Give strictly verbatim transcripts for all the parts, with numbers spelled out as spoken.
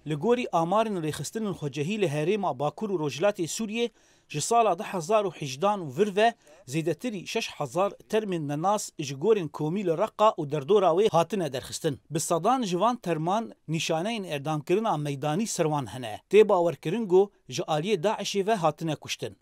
Li gorî amarên rêxistinên xwecehî li herêma Bakur û Rojhilatê Sûriyê, ji sala du hezar û hejdan û vir ve zêdetirî şeş hezar termên nenas ji gorên komî li Reqa û derdora wê hatine derxistin. Bi sedan ji van terman nîşaneyên erdamkirina meydanî ser wan hene. Tê bawerkirin ku ji aliyê DAIŞê ve hatine kuştin.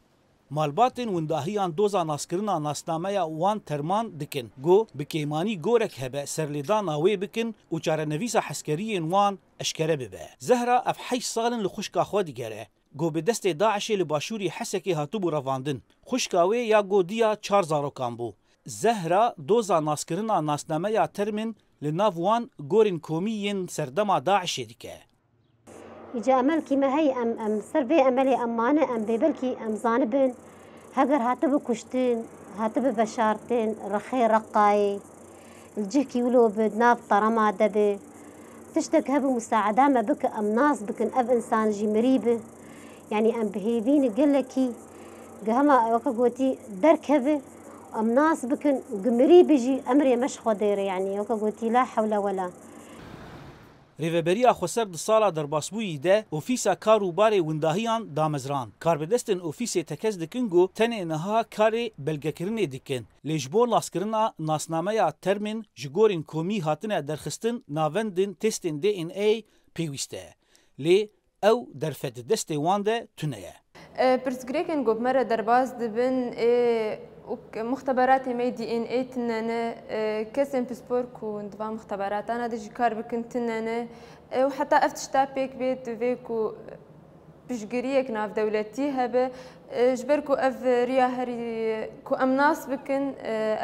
Malbatên windahiyan doza naskirina nasnameya wan terman dikin, ku bi kêmanî gorek hebe serlêdana wê bikin û çarenivîsa heskeriyên wan eşkere bibe. Zehra ev heşt sal in li xwişka xwe digere, ku bi destê DAIŞê li başûrê Hesekê hatibû revandin. Xwişka wê ya ku diya çar zarokan bû. Zehra doza naskirina nasnameya termên li nav wan gorên komî yên serdema DAIŞê dike. Îca emelkî me heye, em, em ser vê emelê em mane, em bê belkî em zanibin, heger hatibi kuştin, hatibi veşartin, rexê Reqayê, li cihkî wilo bi, di nav terema de bi, tiştek hebû musaeda me bike, em nas bikin, ev însan jî mirî bi. Yanî em bi hêvî ne gelekî, gi hema weke gotî derkeve, em nas bikin, gi mirî bi jî emrê me ji Xwedê re, yanî weke gotî la hewle wela. Rêveberiya Xweser di sala derbasbûyî de Ofîsa Kar û Barê Windahiyan damezrand. Karbidestên ofîsê tekez dikin ku tenê niha karê belgekirinê dikin. Lê ji bo naskirina nasnameya termên ji gorên komî hatine derxistin navendên testên D N A pêwîst e. Lê ew derfet di destê wan de tune ye. Pirsgirêkên ku bi me re derbas dibin ê û muxteberatê me D N A tune ne, kesên pispor ku di van muxteberatana de jî kar bikin tune ne û heta ev tişta pêk bê divê ku piştgiriyek navdewletî hebe, ji ber ku ev riya herî ku em nas bikin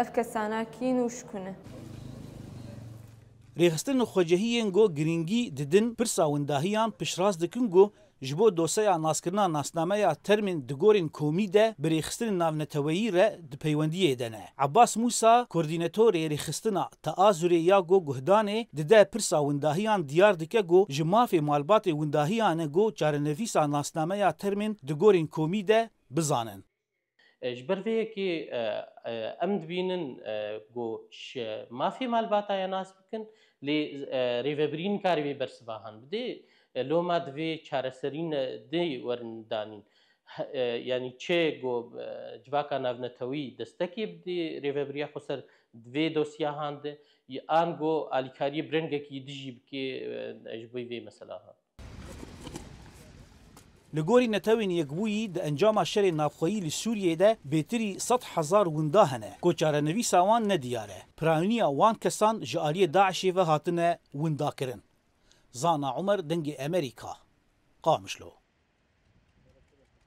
ev kesana kîn û ji ku ne. Rêxistinên xwecehî yên ku girîngî didin pirsa windahiyan piştrast dikin ku ji bo doseya naskirina nasnameya termên di gorên komî de bi rêxistinên navneteweyî re di peywendiyê de ne. Ebbas Mûsa, koordînetorê rêxistina Teazurê ya ku guhdanê dide pirsa windahiyan diyar dike ku ji mafê malbatê windahiyan e ku çarenivîsa nasnameya termên di gorên komî de bizanin. Ji ber vê yekê em dibînin ku ji mafê malbata ya nas bikin, lê rêvebirî nikarî vê bersiva han bidê. Loma divê çareserî ne dê werin danîn. Yanî çi ku civaka navnetewî destekê bidê rêvebiriya xweser di vê dosya han de, an ku alîkariyê bi rengekî dijî bikê ji bo vê mesela han. Li gorî Netewên Yekbûyî di encama şerê navxweyî li Sûriyê de bêtirî sed hezar winda hene ku çarenivîsa wan nediyar e. Piraniya wan kesan ji aliyê DAIŞê ve hatine windakirin. Zana Umer, Dengê Emerîka, Qamişlo.